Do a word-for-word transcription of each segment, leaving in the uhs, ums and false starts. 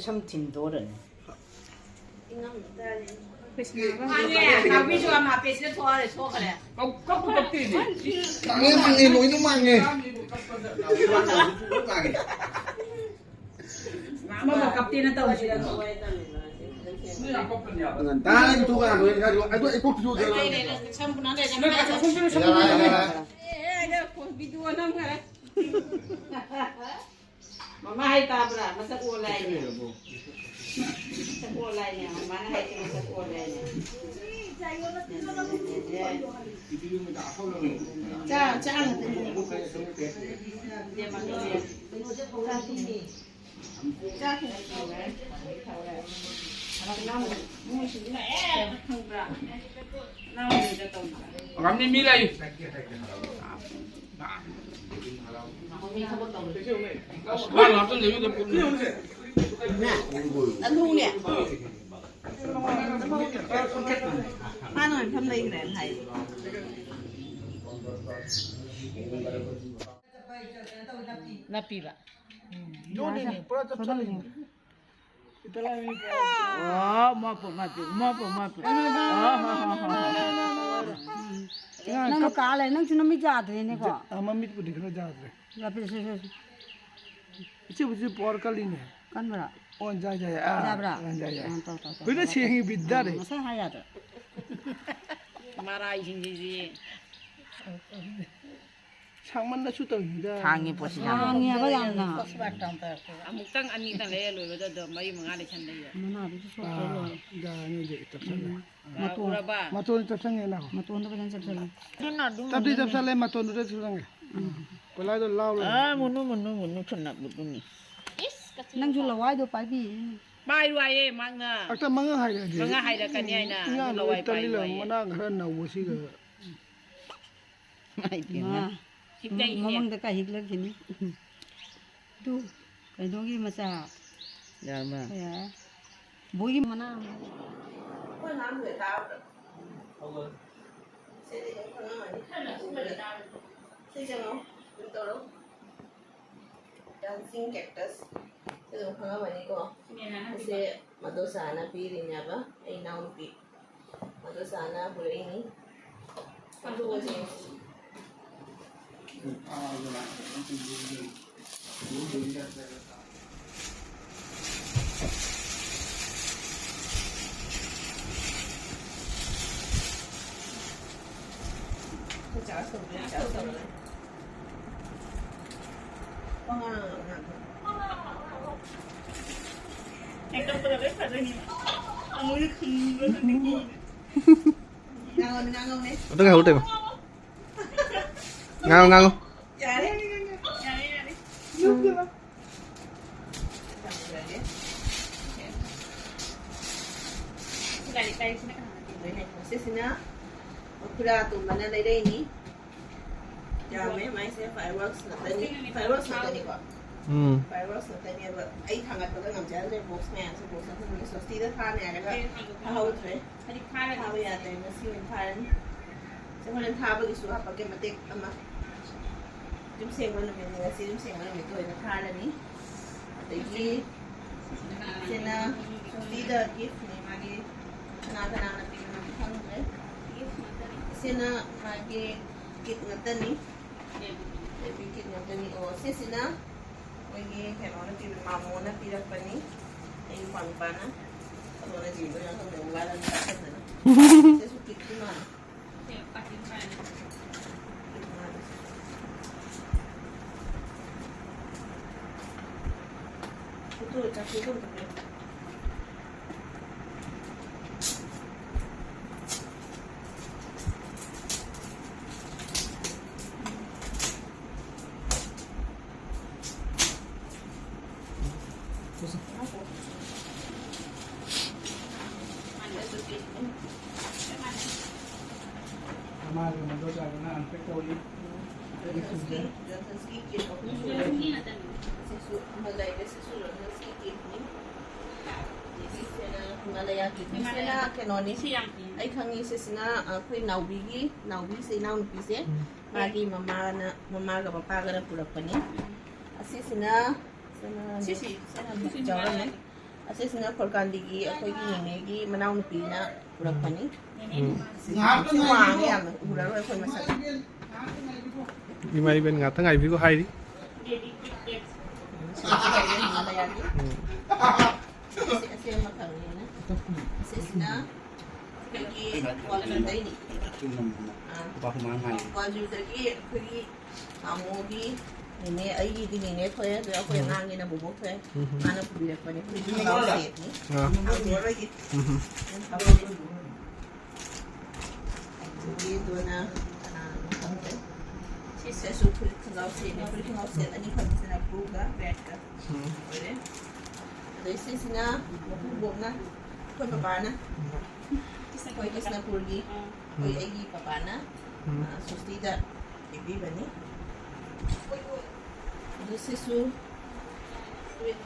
ꯁꯝ ꯊꯤꯟꯗꯣꯔꯅꯤ꯫ ꯅꯥꯎꯕꯤꯁꯨ ꯌꯥꯝ ꯍꯥꯞꯄꯦ, ꯁꯤꯗ ꯊꯣꯛꯑꯔꯦ, ꯊꯣꯛꯈ꯭ꯔꯦ꯫ ꯃꯥꯡꯉꯦ, ꯃꯥꯡꯉꯦ, ꯂꯣꯏꯅ ꯃꯥꯡꯉꯦ꯫ ꯑꯃꯃ ꯀꯞꯇꯦꯅ ꯇꯧꯔꯤꯁꯤꯗ꯫ ꯉꯟꯇꯥꯅ ꯏꯟꯊꯣꯛꯑꯒ ꯂꯣꯏꯅ ꯈꯔ ꯑꯗꯨ ꯑꯩ ꯀꯣꯛ ꯆꯨꯗ꯭ꯔꯦ꯫ ꯁꯝ ꯄꯨꯅꯥ ꯂꯩꯔꯦ꯫ ꯁꯝ ꯄꯨꯅꯥ ꯂꯩꯔꯦ꯫ ꯚꯤꯗꯤꯑꯣ ꯅꯝꯈꯔꯦ꯫ ꯃꯃꯥ ꯍꯥꯏ ꯇꯥꯕ꯭ꯔꯥ? ꯃꯁꯛ ꯑꯣꯜꯂꯦ ꯍꯥꯏꯅꯦ꯫ ꯃꯁꯛ ꯑꯣꯜꯂꯦ ꯍꯥꯏꯅꯦ꯫ ꯃꯃꯥꯅ ꯍꯥꯏꯁꯦ ꯃꯁꯛ ꯑꯣꯜꯂꯦ ꯍꯥꯏꯅꯦ꯫ ꯆꯥ, ꯆꯥ ꯉꯥꯛꯇꯅꯦ꯫ ꯆꯥꯛ ꯈꯪꯕ꯭ꯔꯥ? ꯅꯪ ꯑꯣꯏꯅ ꯇꯧꯕ꯭ꯔꯥ? ꯉꯝꯅꯤ, ꯃꯤ ꯂꯩ꯫ ꯃꯤ ꯊꯕꯛ ꯇꯧꯔꯦ꯫ ꯑꯁ, ꯃꯥꯅ ꯍꯥꯞꯆꯤꯟꯗꯣꯏꯅꯤ, ꯑꯗꯨꯝ ꯄꯨꯟꯅ꯫ ꯑꯗꯨꯅꯦ꯫ ꯃꯥꯅ ꯑꯣꯏꯅ ꯐꯝ ꯂꯩꯈ꯭ꯔꯦꯅ ꯍꯥꯏ꯫ ꯅꯞꯄꯤꯕ꯫ ꯌꯣꯠꯂꯤꯅꯦ, ꯄꯨꯔꯥ ꯆꯞꯁꯜꯂꯤꯅꯦ꯫ ꯑꯣ, ꯃꯥꯄꯨ, ꯃꯥꯄꯨ, ꯃꯥꯄꯨ, ꯃꯥꯄꯨ꯫ ꯑꯣ, ꯍꯣ, ꯍꯣ, ꯍꯣ, ꯍꯣ꯫ ꯅꯪꯅ ꯀꯥ ꯂꯩ, ꯅꯪꯁꯨ ꯅꯃꯤꯠ ꯌꯥꯗ꯭ꯔꯦꯅꯦꯀꯣ꯫ ꯑ, ꯃꯃꯤꯠꯄꯨꯗꯤ ꯈꯔ ꯌꯥꯗ꯭ꯔꯦ꯫ ꯌꯥꯗ꯭ꯔꯦ, ꯁꯦ, ꯁꯦ, ꯁꯦ꯫ ꯏꯆꯦꯕꯨꯁꯨ ꯄꯋꯥꯔ ꯀꯜꯂꯤꯅꯦ꯫ ꯀꯟꯕ꯭ꯔꯥ? ꯑꯣ, ꯌꯥꯏ, ꯌꯌꯥꯏ꯫ ꯑ, ꯌꯥꯕ꯭ꯔꯥ? ꯑ, ꯌꯥꯏ, ꯌꯥꯏ꯫ ꯑ, ꯇꯧ, ꯇꯧ, ꯇꯧ, ꯍꯣꯏꯅ ꯇꯧ꯫ ꯁꯦꯡꯉꯤ ꯕꯤꯠ ꯇꯥꯔꯦ꯫ ꯉꯁꯥꯏ ꯍꯥꯏ ꯌꯥꯗ꯭ꯔꯣ? ꯃꯔꯥꯏꯁꯤꯡꯁꯤꯗꯤ꯫ ꯁꯥꯡꯃꯟꯗꯁꯨ ꯇꯧꯔꯤꯅꯤꯗ꯫ ꯁꯥꯡꯉꯤ ꯄꯣꯠꯁꯤ ꯌꯥꯝ꯫ ꯁꯥꯡꯉꯦꯕ ꯌꯥꯝꯅ꯫ ꯑꯃꯨꯛꯇꯪ ꯑꯅꯤꯗꯪ ꯂꯩꯔ ꯂꯣꯏꯕꯗ ꯑꯗꯣ ꯃꯔꯤ ꯃꯉꯥ ꯂꯩꯁꯟ ꯂꯩꯌꯦ꯫ ꯃꯅꯥꯗꯨꯁꯨ ꯁꯣꯛꯇ꯭ꯔ ꯑꯥ, ꯂꯣꯏꯔꯦ꯫ ꯌꯥꯔꯅꯤ ꯍꯧꯖꯤꯛ ꯆꯞꯁꯜꯂꯦ꯫ ꯃꯇꯣꯟ꯫ ꯎꯔꯕ? ꯃꯇꯣꯟ ꯆꯞꯁꯟꯒꯦ ꯅꯪ꯫ ꯃꯇꯣꯟꯗꯣ ꯐꯖꯅ ꯆꯞꯁꯜꯂꯣ꯫ ꯆꯞꯇꯤ ꯆꯞꯁꯜꯂꯦ, ꯃꯇꯣꯟꯗꯨꯗ ꯆꯞꯁꯜꯂꯦ꯫ ꯀꯣꯏꯂꯥꯗꯣ ꯂꯥꯎꯔꯦ꯫ ꯑꯥ, ꯃꯨꯅꯨ, ꯃꯨꯅꯨ, ꯃꯨꯅꯨ ꯊꯨꯅꯕꯗꯨꯅꯤ꯫ ꯅꯪꯁꯨ ꯂꯋꯥꯏꯗꯣ ꯄꯥꯏꯕꯤ꯫ ꯄꯥꯏꯔꯨ ꯍꯥꯏꯌꯦ ꯃꯥꯅ꯫ ꯑꯛꯇ ꯃꯉꯥ ꯍꯥꯏꯔꯗꯤ꯫ ꯃꯉꯥ ꯍꯥꯏꯔꯛꯀꯅꯤ ꯍꯥꯏꯅ ꯉꯥ ꯑꯗꯨ ꯂꯣꯏ ꯂꯋꯥꯏ ꯄꯥꯏꯔꯨ ꯇꯜꯂꯤꯂ ꯍꯥꯏꯌꯦ꯫ ꯃꯅꯥ ꯈꯔ ꯅꯧꯕꯁꯤꯒ꯫ ꯃꯥꯏ ꯄꯦꯝꯃ꯫ ꯃꯥ꯫ ꯍꯤꯞꯂꯛꯏꯅꯦ꯫ ꯃꯃꯥꯡꯗ ꯀꯥꯏ ꯍꯤꯛꯂꯛꯈꯤꯅꯤ꯫ ꯇꯨ, ꯀꯩꯅꯣꯒꯤ ꯃꯆꯥ꯫ ꯌꯥꯔꯕ? ꯀꯌꯥ? ꯕꯣꯏꯒꯤ ꯃꯅꯥ꯫ ꯑꯩꯈꯣꯏ ꯑꯉꯥꯡꯗꯨꯗ ꯇꯥꯕ꯭ꯔꯣ? ꯁꯤꯗꯤ ꯑꯗꯨꯝ ꯈꯪꯉꯝꯃꯅꯤ꯫ ꯁꯤ ꯆꯪꯉꯣ꯫ ꯑꯗꯨꯝ ꯇꯧꯔꯣ꯫ Dancing cactus. ꯑꯗꯨꯝ ꯈꯪꯉꯝꯃꯅꯤꯀꯣ꯫ ꯑꯁꯦ ꯃꯗꯣꯁꯥꯅ ꯄꯤꯔꯤꯅꯦꯕ, ꯑꯩ ꯏꯅꯥꯎꯅꯨꯄꯤ ꯃꯗꯣꯁꯥꯅ ꯄꯨꯔꯛꯏꯅꯤ꯫ ꯑꯗꯨꯒ ꯁꯤ ꯑꯗꯨꯒ ꯍꯧꯗꯦꯕ꯫ ꯉꯥꯡꯉꯣ, ꯉꯥꯡꯉꯣ꯫ ꯌꯥꯔꯦ, ꯌꯥꯔꯦ, ꯌꯥꯔꯦ꯫ ꯌꯥꯔꯦ, ꯌꯥꯔꯦ꯫ ꯌꯨꯝꯗ ꯊꯝꯖꯔꯒꯦ꯫ ꯂꯥꯏꯔꯤꯛ, ꯂꯥꯏꯔꯤꯛꯁꯤꯅ ꯀꯅꯥꯅ ꯄꯤꯕꯅꯣ? ꯁꯤꯁꯤꯅ ꯈꯨꯔꯥ ꯇꯣꯝꯕꯅ ꯂꯩꯔꯛꯏꯅꯤ꯫ ꯌꯥꯝꯃꯦ, ꯃꯥꯏꯁꯦ fireworks ꯉꯥꯛꯇꯅꯤ꯫ Fireworks ꯉꯥꯛꯇꯅꯤꯀꯣ? ꯎꯝ꯫ Fireworks ꯉꯥꯛꯇꯅꯦꯕ꯫ ꯑꯩ ꯊꯥꯡꯒꯠꯄꯒ ꯉꯝꯖꯗ꯭ꯔꯦ, box ꯃꯌꯥꯝꯁꯦ, box ꯑꯍꯨꯝꯅꯤ꯫ ꯁꯣꯁꯇꯤꯗ ꯊꯥꯅꯤ ꯍꯥꯏꯔꯒ ꯊꯥꯍꯧꯗ꯭ꯔꯦ꯫ ꯊꯥꯕ ꯌꯥꯗ꯭ꯔꯦ, ꯉꯁꯤ ꯑꯣꯏꯅ ꯊꯥꯔꯅꯤ꯫ ꯁꯦ ꯍꯣꯔꯦꯟ ꯊꯥꯕꯒꯤꯁꯨ ꯍꯥꯞꯄꯛꯀꯦ ꯃꯇꯦꯛ ꯑꯃ꯫ ꯌꯨꯝ ꯁꯦꯡꯕ ꯅꯨꯃꯤꯠꯅꯤ, ꯉꯁꯤ ꯌꯨꯝ ꯁꯦꯡꯕ ꯅꯨꯃꯤꯠꯇ ꯑꯣꯏꯅ ꯊꯥꯔꯅꯤ꯫ ꯑꯗꯒꯤ ꯁꯤꯅ ꯁꯣꯁꯇꯤꯗ gift ꯅꯤ, ꯃꯥꯒꯤ ꯀꯅꯥ ꯀꯅꯥꯅ ꯄꯤꯕꯅꯣꯗꯤ ꯈꯪꯗ꯭ꯔꯦ꯫ ꯁꯤꯅ ꯃꯥꯒꯤ gift ꯉꯥꯛꯇꯅꯤ꯫ Baby gift ꯉꯥꯛꯇꯅꯤ꯫ ꯑꯣ, ꯁꯤꯁꯤꯅ ꯑꯩꯈꯣꯏꯒꯤ ꯀꯩꯅꯣꯅ ꯄꯤꯕ, ꯃꯥꯃꯣꯅ ꯄꯤꯔꯛꯄꯅꯤ꯫ ꯑꯩ ꯅꯨꯄꯥ ꯅꯨꯄꯥꯅ꯫ ꯑꯗꯣ ꯅꯪ ꯌꯦꯡꯕ ꯌꯥꯝ ꯈꯪꯗꯦ, ꯃꯣꯕꯥꯏꯜ ꯑꯗꯨꯝ ꯄꯥꯏꯁꯟꯗꯅ꯫ ꯁꯤꯁꯨ gift ꯅꯤ ꯃꯥꯜꯂꯦ꯫ ꯃꯥꯒꯤ ꯃꯗꯨ ꯆꯥꯗꯅ unpack ꯇꯧꯔꯤ꯫ ꯖꯣꯟꯁꯟꯁꯀꯤ, ꯖꯣꯟꯁꯟꯁꯀꯤ gift ꯑꯍꯨꯝ ꯁꯨꯔꯦ꯫ ꯁꯤꯁꯨ ꯑꯃ ꯂꯩꯔꯦ, ꯁꯤꯁꯨ ꯖꯣꯟꯁꯟꯁꯀꯤ gift ꯅꯤ꯫ ꯑꯗꯒꯤ ꯁꯤꯅ ꯍꯤꯃꯥꯂꯌꯥꯒꯤ, ꯁꯤꯅ ꯀꯩꯅꯣꯅꯤ꯫ ꯑꯩ ꯈꯪꯉꯤ, ꯁꯤꯁꯤꯅ ꯑꯩꯈꯣꯏ ꯅꯥꯎꯕꯤꯒꯤ, ꯅꯥꯎꯕꯤꯁꯦ ꯏꯅꯥꯎꯅꯨꯄꯤꯁꯦ, ꯎꯝ꯫ ꯃꯥꯒꯤ ꯃꯃꯥꯅ, ꯃꯃꯥꯒ ꯃꯄꯥꯒꯅ ꯄꯨꯔꯛꯄꯅꯤ꯫ ꯎꯝ꯫ ꯑꯁꯤꯁꯤꯅ ꯁꯤꯁꯤ ꯌꯥꯎꯔꯝꯃꯦ꯫ ꯑꯁꯤꯁꯤꯅ ꯈꯣꯔꯀꯥꯟꯗꯤꯒꯤ ꯑꯩꯈꯣꯏꯒꯤ ꯅꯦꯅꯦꯒꯤ ꯃꯅꯥꯎꯅꯨꯄꯤꯅ ꯄꯨꯔꯛꯄꯅꯤ꯫ ꯎꯝ꯫ ꯁꯤ ꯋꯥꯡꯉꯦ ꯌꯥꯝꯅ, ꯎꯔꯔꯣꯏ ꯑꯩꯈꯣꯏ ꯃꯁꯛ꯫ ꯏꯃꯥ ꯏꯕꯦꯟ ꯉꯥꯛꯇ ꯉꯥꯏꯕꯤꯈꯣ ꯍꯥꯏꯔꯤ꯫ ꯁꯤꯁꯨ ꯂꯩꯔꯦ ꯍꯤꯃꯥꯂꯌꯥꯒꯤ꯫ ꯎꯝ꯫ ꯑꯁꯤ, ꯑꯁꯤ ꯑꯃꯈꯛꯅꯤꯅ꯫ ꯑꯁꯤꯁꯤꯅ ꯑꯩꯈꯣꯏꯒꯤ ꯒ꯭ꯋꯥꯜꯖꯔꯗꯩꯅꯤ꯫ ꯑꯥ, ꯒ꯭ꯋꯥꯜꯖꯔꯗꯒꯤ ꯑꯩꯈꯣꯏꯒꯤ ꯃꯥꯃꯣꯒꯤ ꯅꯦꯅꯦ, ꯑꯩꯒꯤꯗꯤ ꯅꯦꯅꯦ ꯊꯣꯛꯑꯦ, ꯑꯗꯣ ꯑꯩꯈꯣꯏ ꯎꯝ꯫ ꯑꯉꯥꯡꯒꯤꯅ ꯕꯣꯕꯣꯛ ꯊꯣꯛꯑꯦ꯫ ꯎꯝ꯫ ꯃꯥꯅ ꯄꯨꯕꯤꯔꯛꯄꯅꯦ꯫ ꯐꯨꯔꯤꯠ ꯈꯣꯡꯒ꯭ꯔꯥꯎ ꯁꯦꯠꯅꯤ꯫ ꯑꯥ꯫ ꯍꯥꯡꯗꯣꯛꯑꯔꯣꯏꯒꯦ꯫ ꯎꯝ꯫ ꯑꯗꯨꯒꯤ ꯑꯗꯨꯅ ꯀꯅꯥꯅꯣ ꯈꯪꯗꯦ꯫ ꯁꯤꯁꯤꯁꯨ ꯐꯨꯔꯤꯠ ꯈꯣꯡꯒ꯭ꯔꯥꯎ ꯁꯦꯠꯅꯤ꯫ ꯐꯨꯔꯤꯠ ꯈꯣꯡꯒ꯭ꯔꯥꯎ ꯁꯦꯠ ꯑꯅꯤꯈꯛꯁꯤꯅ ꯕ꯭ꯂꯨꯒ ꯔꯦꯗꯀ ꯎꯝ꯫ ꯑꯣꯏꯔꯦ꯫ ꯑꯗꯩ ꯁꯤꯁꯤꯅ ꯃꯀꯨꯕꯣꯛꯅ, ꯑꯩꯈꯣꯏ ꯄꯄꯥꯅ, ꯑꯩꯈꯣꯏ ꯀ꯭ꯔꯤꯁꯅꯄꯨꯔꯒꯤ, ꯑꯩꯈꯣꯏ, ꯎꯝ꯫ ꯑꯩꯒꯤ ꯄꯄꯥꯅ, ꯎꯝ꯫ ꯑ, ꯁ꯭ꯋꯁꯇꯤꯗ ꯄꯤꯕꯤꯕꯅꯤ꯫ ꯑꯗꯨ ꯁꯤꯁꯨ ꯐꯨꯔꯤꯠ,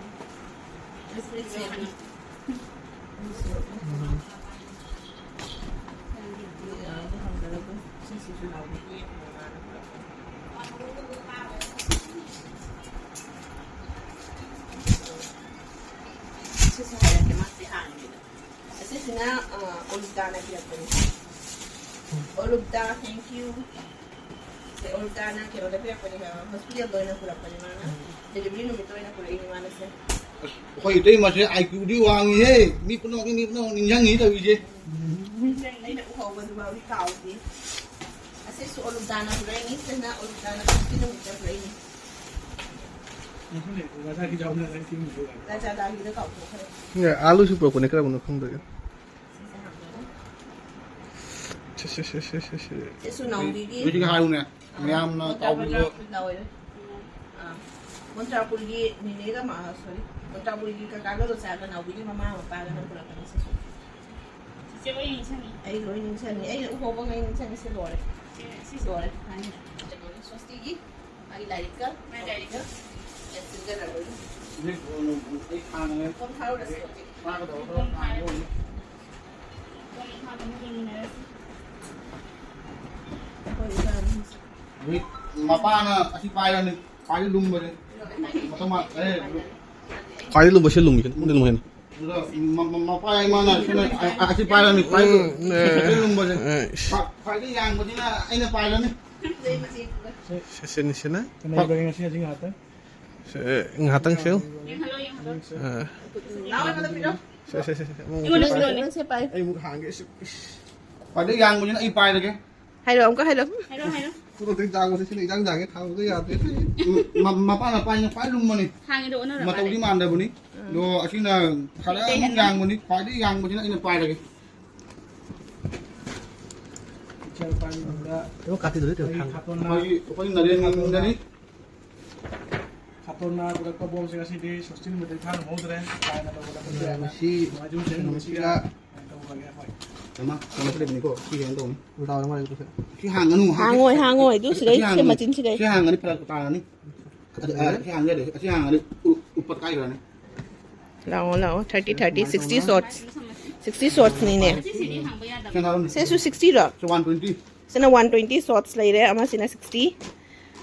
ꯐꯨꯔꯤꯠꯁꯦ꯫ ꯎꯝ꯫ ꯁꯤꯁꯨ ꯍꯥꯏꯔꯛꯀꯦ, ꯃꯥꯁꯦ ꯍꯥꯡꯉꯦ꯫ ꯑꯁꯤꯁꯤꯅ, ꯑ, ꯑꯣꯂꯨꯞꯇꯥꯅ ꯄꯤꯔꯛꯄꯅꯤ꯫ ꯑꯣꯂꯨꯞꯇꯥ, thank you꯫ ꯁꯦ, ꯑꯣꯂꯨꯞꯇꯥꯅ ꯀꯩꯅꯣꯗ ꯄꯤꯔꯛꯄꯅꯤ, ꯑ, ꯍꯣꯁꯄꯤꯇꯥꯜꯗ ꯑꯣꯏꯅ ꯄꯨꯔꯛꯄꯅꯤ ꯃꯥꯅ꯫ ꯗꯦꯂꯤꯚꯔꯤ ꯅꯨꯃꯤꯠꯇ ꯑꯣꯏꯅ ꯄꯨꯔꯛꯏꯅꯤ ꯃꯥꯅ ꯁꯦ꯫ ꯑꯁ, ꯑꯩꯈꯣꯏ ꯏꯇꯩꯃꯁꯦ IQ ꯗꯤ ꯋꯥꯡꯉꯤꯍꯦ꯫ ꯃꯤ ꯄꯨꯝꯅꯃꯛꯀꯤ ꯃꯤ ꯄꯨꯝꯅꯃꯛ ꯅꯤꯡꯁꯤꯡꯉꯤ ꯇꯧꯔꯤꯁꯦ꯫ ꯑꯩꯅ ꯎꯍꯧꯕꯗꯨꯐꯥꯎꯗꯤ ꯀꯥꯎꯗꯦ꯫ ꯑꯁꯤꯁꯨ ꯑꯣꯂꯨꯞꯇꯥꯅ ꯄꯨꯔꯛꯏꯅꯤ, ꯁꯤꯅ ꯑꯣꯂꯨꯞꯇꯥꯅ ꯍꯣꯁꯄꯤꯇꯥꯜ ꯅꯨꯃꯤꯠꯇ ꯄꯨꯔꯛꯏꯅꯤ꯫ ꯂꯥꯖꯥꯗꯥꯒꯤꯗ ꯀꯥꯎꯊꯣꯛꯈ꯭ꯔꯦ꯫ ꯑꯦ, ꯑꯥꯂꯨꯁꯨ ꯄꯨꯔꯛꯄꯅꯦ, ꯀꯔꯝꯕꯅꯣ ꯈꯪꯗꯦ꯫ ꯁꯦ, ꯁꯦ, ꯁꯦ꯫ ꯁꯤꯁꯨ ꯅꯥꯎꯕꯤꯒꯤ꯫ ꯍꯧꯖꯤꯛ ꯍꯥꯏꯌꯨꯅꯦ, ꯃꯌꯥꯝꯅ ꯃꯣꯟꯇ꯭ꯔꯥ ꯀꯥꯎꯕꯤꯕ꯫ ꯃꯣꯟꯇ꯭ꯔꯥ ꯐꯨꯜ ꯂꯧꯋꯦ꯫ ꯑꯥ, ꯃꯣꯟꯇ꯭ꯔꯥꯄꯨꯔꯒꯤ ꯅꯦꯅꯦꯒ ꯃꯥ-, sorry, ꯃꯣꯟꯇ꯭ꯔꯥꯄꯨꯔꯒꯤ ꯀꯀꯥꯒ ꯂꯣꯆꯥꯒ ꯅꯥꯎꯕꯤꯒꯤ ꯃꯃꯥ ꯃꯄꯥꯒꯅ ꯄꯨꯔꯛꯄꯅꯦ ꯁꯤꯁꯨ꯫ ꯆꯤꯆꯦ ꯂꯣꯏ ꯅꯤꯡꯁꯤꯡꯉꯤ꯫ ꯑꯩ ꯂꯣꯏ ꯅꯤꯡꯁꯤꯡꯉꯤ꯫ ꯑꯩꯅ ꯎꯍꯧꯕꯉꯩ ꯅꯤꯡꯁꯤꯡꯉꯤ꯫ ꯁꯤ ꯂꯣꯏꯔꯦ꯫ ꯁꯤ, ꯁꯤ ꯂꯣꯏꯔꯦ꯫ ꯀꯩꯅꯣꯅꯤ, ꯁ꯭ꯋꯁꯇꯤꯒꯤ꯫ ꯃꯥꯒꯤ ꯂꯥꯏꯔꯤꯛꯀ, ꯃꯥꯒꯤ ꯂꯥꯏꯔꯤꯛꯀ꯫ ꯄꯦꯟꯁꯤꯜꯒ rubber ꯒ꯫ ꯍꯧꯖꯤꯛ ꯐꯣꯟ ꯊꯥꯔꯨꯔꯁꯤ ꯍꯧꯖꯤꯛ꯫ ꯐꯣꯟ ꯊꯥꯔꯨꯔꯁꯤ꯫ ꯐꯣꯟ ꯊꯥꯕ ꯑꯃ ꯌꯦꯡꯃꯤꯟꯅꯔꯁꯤ꯫ ꯍꯣꯏ, ꯏꯆꯥ ꯑꯅꯤꯁꯦ꯫ ꯍꯧꯖꯤꯛ ꯃꯄꯥꯅ ꯑꯁꯤ ꯄꯥꯏꯔꯅꯤ꯫ ꯄꯥꯏꯔꯤ ꯂꯨꯝꯕꯁꯦ꯫ ꯈ꯭ꯋꯥꯏꯗꯒꯤ ꯂꯨꯝꯕꯁꯦ ꯂꯨꯝꯃꯤ, ꯈꯪꯗꯦ, ꯂꯨꯝꯃꯤ ꯍꯦꯟꯅ꯫ ꯑꯗꯣ ꯃ-, ꯃ-, ꯃꯄꯥ ꯏꯃꯥꯅ ꯁꯤꯅ ꯑ-, ꯑ-, ꯑꯁꯤ ꯄꯥꯏꯔꯅꯤ, ꯄꯥꯏꯔꯅꯤ꯫ ꯎꯝ, ꯑꯦ, ꯁꯤ ꯂꯨꯝꯕꯁꯦ꯫ ꯑꯦ, ꯏꯁ꯫ ꯈ꯭ꯋꯥ-, ꯈ꯭ꯋꯥꯏꯗꯒꯤ ꯌꯥꯡꯕꯁꯤꯅ ꯑꯩꯅ ꯄꯥꯏꯔꯅꯤ꯫ ꯁꯤ, ꯁꯤꯅ, ꯁꯤꯅ꯫ ꯀꯅꯥ ꯏꯕꯥꯅꯤ ꯉꯁꯤ ꯍꯧꯖꯤꯛ ꯉꯥꯏꯍꯥꯛꯇꯪ? ꯁꯦ, ꯉꯥꯏꯍꯥꯛꯇꯪ ꯁꯦ꯫ ꯌꯦꯡꯍꯜꯂꯣ, ꯌꯦꯡꯍꯜꯂꯣ꯫ ꯑꯥ꯫ ꯂꯥꯎ, ꯑꯩꯉꯣꯟꯗ ꯄꯤꯔꯣ꯫ ꯁꯦ, ꯁꯦ, ꯁꯦ, ꯁꯦ꯫ ꯑꯃꯨꯛ ꯑꯩꯉꯣꯟꯗ ꯄꯥꯏ꯫ ꯄꯤꯔꯣ, ꯅꯪ ꯁꯦ ꯄꯥꯏ꯫ ꯑꯩ ꯑꯃꯨꯛ ꯍꯥꯡꯒꯦ꯫ ꯏꯁ, ꯏꯁ꯫ ꯈ꯭ꯋꯥꯏꯗꯒꯤ ꯌꯥꯡꯕꯁꯤꯅ ꯑꯩ ꯄꯥꯏꯔꯒꯦ꯫ ꯍꯥꯏꯔꯣ, ꯑꯃꯨꯛꯀ ꯍꯥꯏꯔꯣ꯫ ꯍꯥꯏꯔꯣ, ꯍꯥꯏꯔꯣ꯫ ꯈꯨꯗꯣꯛꯇꯒꯤ ꯇꯥꯡꯕꯁꯦ ꯁꯤꯅ ꯏꯇꯥꯡ ꯇꯥꯡꯉꯦ, ꯊꯥꯡꯕꯗ ꯌꯥꯗ꯭ꯔꯦ꯫ ꯎꯝ, ꯃ-, ꯃꯄꯥꯅ ꯄꯥꯏꯅ ꯈ꯭ꯋꯥꯏ ꯂꯨꯝꯕꯅꯤ꯫ ꯊꯥꯡꯒꯤꯗꯣ ꯑꯣꯟꯅꯔ ꯃꯇꯧꯗꯤ ꯃꯥꯜꯂꯦ꯫ ꯃꯥꯟꯗꯕꯅꯤ꯫ ꯎꯝ꯫ ꯑꯗꯣ ꯑꯁꯤꯅ ꯈꯔ ꯀꯩ ꯑꯃꯨꯛ ꯍꯥꯏꯅꯣ? ꯌꯥꯡꯕꯅꯤ, ꯈ꯭ꯋꯥꯏꯗꯒꯤ ꯌꯥꯡꯕꯁꯤꯅ ꯑꯩꯅ ꯄꯥꯏꯔꯒꯦ꯫ ꯏꯆꯦ ꯄꯥꯏꯕꯗ ꯑꯩꯈꯣꯏ ꯀꯥꯇꯤꯗꯨꯗꯤ ꯀꯩꯅꯣ ꯑꯩꯈꯣꯏꯒꯤ ꯊꯥꯡ-, ꯈꯥꯇꯣꯟꯅ ꯑꯩꯈꯣꯏꯒꯤ, ꯑꯩꯈꯣꯏꯒꯤ ꯅꯔꯦꯟꯗꯅꯤ꯫ ꯈꯥꯇꯣꯟꯅ ꯄꯨꯔꯛꯄ ꯕꯣꯝꯁꯦ ꯉꯁꯤꯗꯤ ꯁꯣꯁꯇꯤꯟ ꯃꯩꯇꯩ ꯊꯥꯡ ꯍꯧꯗ꯭ꯔꯦ꯫ ꯀꯥꯏꯅ ꯇꯧꯕꯗ ꯃꯁꯤ ꯅꯨꯡꯉꯥꯏꯖꯩ, ꯃꯁꯤ ꯅꯨꯡꯉꯥꯏꯖꯩ, ꯅꯨꯡꯁꯤꯔꯥ꯫ ꯅꯨꯡꯁꯤꯔꯥ꯫ ꯀꯃꯥꯏꯅ ꯇꯧꯕꯅꯦ? ꯍꯣꯏ꯫ ꯀꯩꯅꯣ, ꯀꯩꯅꯣ ꯂꯩꯕꯅꯤꯀꯣ, ꯁꯤ ꯀꯩꯅꯣ ꯇꯧꯕꯅꯤ꯫ ꯎꯜꯇꯥ ꯑꯣꯏꯔ ꯃꯥꯜꯂꯦ ꯑꯗꯨꯁꯨ꯫ ꯁꯤ ꯍꯥꯡꯒꯅꯨ, ꯍꯥꯡꯉꯣꯏ, ꯍꯥꯡꯉꯣꯏ, ꯑꯗꯨ ꯁꯤ ꯁꯤꯗꯩ ꯁꯤ ꯍꯥꯡꯒꯅꯨ꯫ ꯃꯆꯤꯟ ꯁꯤꯗꯩ꯫ ꯁꯤ ꯍꯥꯡꯒꯅꯤ, ꯐꯔꯛ ꯇꯥꯔꯅꯤ꯫ ꯑꯗꯨ, ꯑ, ꯁꯤ ꯍꯥꯡꯒꯅꯤ, ꯁꯤ ꯍꯥꯡꯒꯅꯤ, ꯎ-, ꯎꯄꯠ ꯀꯥꯏꯈ꯭ꯔꯅꯤ꯫ ꯂꯥꯛꯑꯣ, ꯂꯥꯛꯑꯣ, thirty, thirty, sixty shorts, sixty ꯁꯣꯔꯠꯁꯅꯤꯅꯦ꯫ ꯁꯤ ꯍꯥꯡꯕ ꯌꯥꯗꯕ꯫ ꯁꯤ ꯍꯥꯡꯕ ꯁꯤꯁꯨ ꯁꯤꯛꯁꯇꯤꯔꯣ? ꯁꯤ ꯋꯥꯟ ꯇ꯭ꯋꯦꯟꯇꯤ꯫ ꯁꯤꯅ ꯋꯥꯟ ꯇ꯭ꯋꯦꯟꯇꯤ ꯁꯣꯔꯠꯁ ꯂꯩꯔꯦ, ꯑꯃꯁꯤꯅ ꯁꯤꯛꯁꯇꯤ,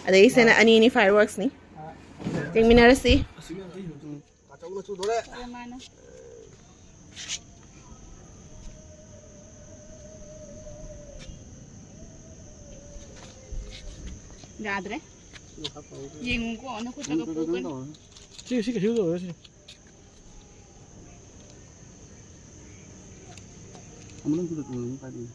ꯑꯗꯒꯤ ꯁꯤꯅ ꯑꯅꯤꯅꯤ ꯐꯥꯏꯌꯔꯋꯔꯛꯁꯅꯤ꯫ ꯌꯦꯡꯃꯤꯟꯅꯔꯁꯤ꯫ ꯑꯆꯧꯕ ꯆꯨꯗꯣꯔꯦ꯫ ꯍꯣꯏ, ꯃꯥꯅꯦ꯫ ꯌꯥꯗ꯭ꯔꯦ꯫ ꯌꯦꯡꯉꯨꯀꯣ, ꯅꯈꯨꯠꯇꯒ ꯄꯣꯛꯀꯅꯤ꯫ ꯁꯤ, ꯁꯤ ꯀꯩꯁꯨ ꯇꯧꯔꯣꯏ, ꯁꯤ꯫ ꯑꯃꯨꯛꯇꯪ ꯆꯨꯗ ꯆꯨꯗ ꯑꯗꯨꯝ ꯄꯥꯏꯕꯤꯌꯨ꯫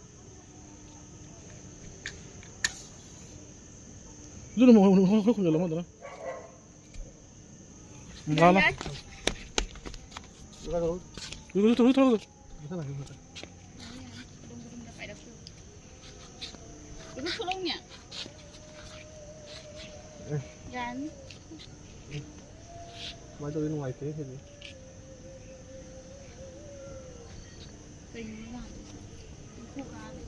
ꯑꯗꯨꯅ ꯑꯃꯨꯛ ꯍꯣꯏ, ꯍꯣꯏ, ꯍꯣꯏ, ꯈꯨꯝꯖꯤꯜꯂꯣ, ꯑꯃꯗꯨꯅ꯫ ꯂꯥ, ꯂꯥ꯫ ꯌꯥꯏ꯫ ꯂꯨ, ꯂꯨ, ꯂꯨ, ꯂꯨ, ꯂꯨ꯫ ꯃꯊꯪ ꯂꯥꯛꯀꯦ, ꯃꯊꯪ꯫ ꯏꯕꯨꯡ ꯊꯣꯛꯂꯛꯎꯅꯦ꯫ ꯑꯦ꯫ ꯌꯥꯔꯅꯤ꯫ ꯀꯃꯥꯏꯅ ꯇꯧꯗꯣꯏꯅꯣ? ꯅꯨꯡꯉꯥꯏꯇꯦ ꯁꯤꯗꯤ꯫ ꯀꯩꯅꯣ ꯌꯥꯗ꯭ꯔꯤꯁꯦ? ꯏꯀꯣ ꯀꯥꯔꯦ꯫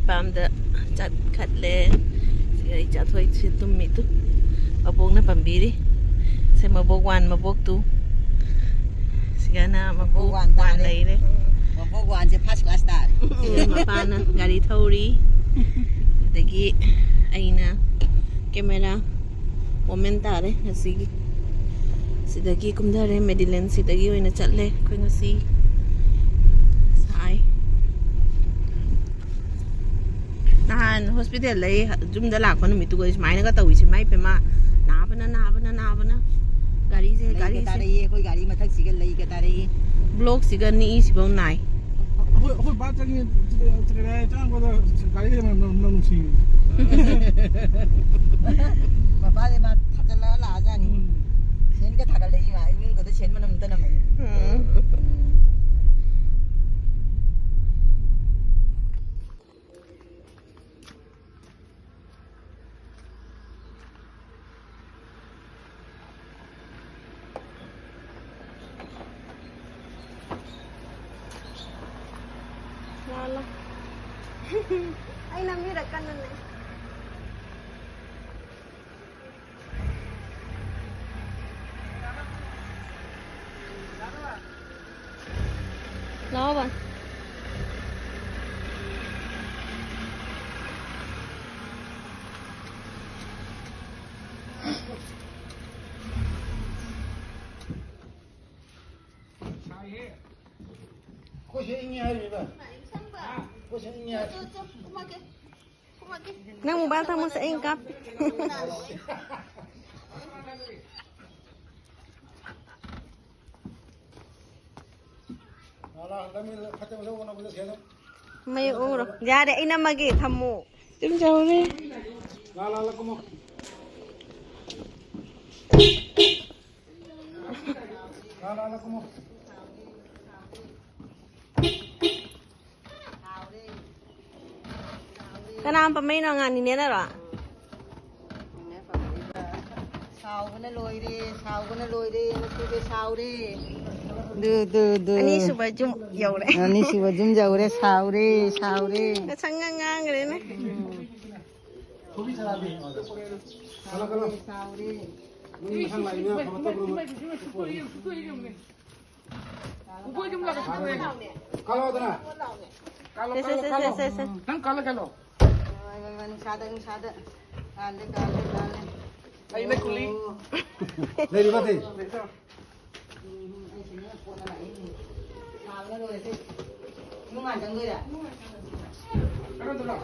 ꯄꯥꯝꯗ ꯆꯠꯈꯠꯂꯦ꯫ ꯁꯤꯒ ꯑꯩ ꯆꯥꯊꯣꯛꯏꯁꯦ ꯇꯨꯝꯃꯤ ꯇꯨ꯫ ꯃꯕꯣꯛꯅ ꯄꯥꯝꯕꯤꯔꯤ꯫ ꯁꯦ ꯃꯕꯣꯛ ꯋꯥꯟ, ꯃꯕꯣꯛ ꯇꯨ꯫ ꯁꯤꯒꯅ ꯃꯕꯣꯛ ꯋꯥꯟ ꯋꯥꯟ ꯇꯥꯔꯦ꯫ ꯂꯩꯔꯦ꯫ ꯃꯕꯣꯛ ꯋꯥꯟꯁꯦ ꯐꯥꯔꯁ ꯀ꯭ꯂꯥꯁ ꯇꯥꯔꯦ꯫ ꯁꯤꯒ ꯃꯄꯥꯅ ꯒꯥꯔꯤ ꯊꯧꯔꯤ꯫ ꯑꯗꯒꯤ ꯑꯩꯅ ꯀꯦꯃꯦꯔꯥ ꯋꯣꯃꯦꯟ ꯇꯥꯔꯦ ꯉꯁꯤꯒꯤ꯫ ꯁꯤꯗꯒꯤ ꯀꯨꯝꯊꯔꯦ, ꯃꯦꯗꯤꯂꯦꯟ ꯁꯤꯗꯒꯤ ꯑꯣꯏꯅ ꯆꯠꯂꯦ ꯑꯩꯈꯣꯏ ꯉꯁꯤ꯫ ꯁꯥꯏ꯫ ꯅꯍꯥꯟ ꯍꯣꯁꯄꯤꯇꯥꯜꯗꯩ ꯌꯨꯝꯗ ꯂꯥꯛꯄ ꯅꯨꯃꯤꯠꯇꯨꯒ ꯁꯨꯃꯥꯏꯅꯒ ꯇꯧꯏꯁꯦ, ꯃꯥꯏ ꯄꯦꯝꯃ, ꯅꯥꯕꯅ, ꯅꯥꯕꯅ, ꯅꯥꯕꯅ꯫ ꯒꯥꯔꯤꯁꯦ, ꯂꯩꯒ ꯒꯥꯔꯤꯁꯦ꯫ ꯇꯥꯔꯛꯏ, ꯑꯩꯈꯣꯏ ꯒꯥꯔꯤ ꯃꯊꯛꯁꯤꯒ ꯂꯩꯒ ꯇꯥꯔꯛꯏ꯫ ꯕ꯭ꯂꯣꯛꯁꯤꯒ ꯅꯤꯛꯏꯁꯤꯐꯧ ꯅꯥꯏ꯫ ꯑꯩꯈꯣꯏ, ꯑꯩꯈꯣꯏ ꯕꯥ ꯆꯪꯉꯤ, ꯆꯪꯉꯛꯄꯗ ꯒꯥꯔꯤ ꯃꯅꯝ, ꯃꯅꯝ ꯅꯨꯡꯁꯤ꯫ ꯃꯄꯥꯁꯦ ꯃꯥ ꯊꯥꯖꯜꯂꯒ ꯂꯥꯛꯑꯖꯥꯠꯅꯤ꯫ ꯎꯝ꯫ ꯁꯦꯟꯒ ꯊꯥꯒꯠꯂꯛꯏ ꯃꯥ, ꯏꯃꯨꯡꯒꯗꯣ ꯁꯦꯟ ꯃꯅꯝ ꯑꯝꯇ ꯅꯝꯃꯛꯏ꯫ ꯎꯝ꯫ ꯎꯝ꯫ ꯂꯥꯛꯑꯣ, ꯂꯥꯛꯑꯣ꯫ ꯑꯩ ꯅꯝꯕꯤꯔꯛꯀꯅꯨꯅꯦ꯫ ꯂꯥꯛꯑꯣꯕ꯫ ꯑꯩꯈꯣꯏꯁꯦ ꯏꯪꯉꯦ ꯍꯥꯏꯔꯤꯕ? ꯑꯩꯈꯣꯏꯁꯦ ꯏꯪꯉꯦ ꯍꯥꯏꯔꯤ꯫ ꯅꯪ ꯃꯣꯕꯥꯏꯜ ꯊꯝꯃꯣꯁꯦ, ꯑꯩ ꯀꯥꯞꯄꯤ꯫ ꯃꯌꯦꯛ ꯎꯔꯣ꯫ ꯌꯥꯔꯦ, ꯑꯩ ꯅꯝꯃꯒꯦ, ꯊꯝꯃꯣ꯫ ꯇꯨꯝꯖꯍꯧꯔꯦ꯫ ꯀꯅꯥ ꯄꯝꯃꯛꯏꯅꯣ? ꯑꯉꯥꯡ ꯅꯤꯅꯦꯅꯔꯣ? ꯁꯥꯎꯕꯅ ꯂꯣꯏꯔꯦ, ꯁꯥꯎꯕꯅ ꯂꯣꯏꯔꯦ, ꯃꯆꯨꯁꯦ ꯁꯥꯎꯔꯦ꯫ ꯑꯅꯤꯁꯨꯕ ꯌꯨꯝ ꯌꯧꯔꯦ꯫ ꯑꯅꯤꯁꯨꯕ ꯌꯨꯝ ꯌꯧꯔꯦ꯫ ꯁꯥꯎꯔꯦ, ꯁꯥꯎꯔꯦ꯫ ꯉꯁꯪꯒ ꯉꯥꯡꯈ꯭ꯔꯦꯅꯦ꯫ ꯁꯥꯎꯔꯦ꯫ ꯀꯜꯂꯣꯗꯅ꯫ ꯁꯦ, ꯁꯦ, ꯁꯦ, ꯁꯦ, ꯁꯦ꯫ ꯅꯪ ꯀꯜꯂ ꯀꯜꯂꯣ꯫ ꯍꯣꯏ, ꯍꯣꯏ, ꯍꯣꯏ, ꯅꯨꯡꯁꯥꯗ, ꯅꯨꯡꯁꯥꯗ꯫ ꯀꯥꯜꯂꯦ, ꯀꯥꯜꯂꯦ, ꯀꯥꯜꯂꯦ꯫ ꯑꯩꯅ ꯀꯨꯂꯤ꯫ ꯑꯣ꯫ ꯂꯩꯔꯤꯕꯗꯤ? ꯎꯝ, ꯑꯩꯁꯤꯅ ꯀꯣꯟꯅ ꯂꯥꯛꯏꯅꯦ꯫ ꯁꯥꯕꯅ ꯂꯣꯏꯔꯦ꯫ ꯁꯤ ꯏꯃꯨꯡ ꯍꯥꯟ ꯆꯪꯗꯣꯏꯔꯥ? ꯀꯩꯅꯣꯗꯨꯔꯣ?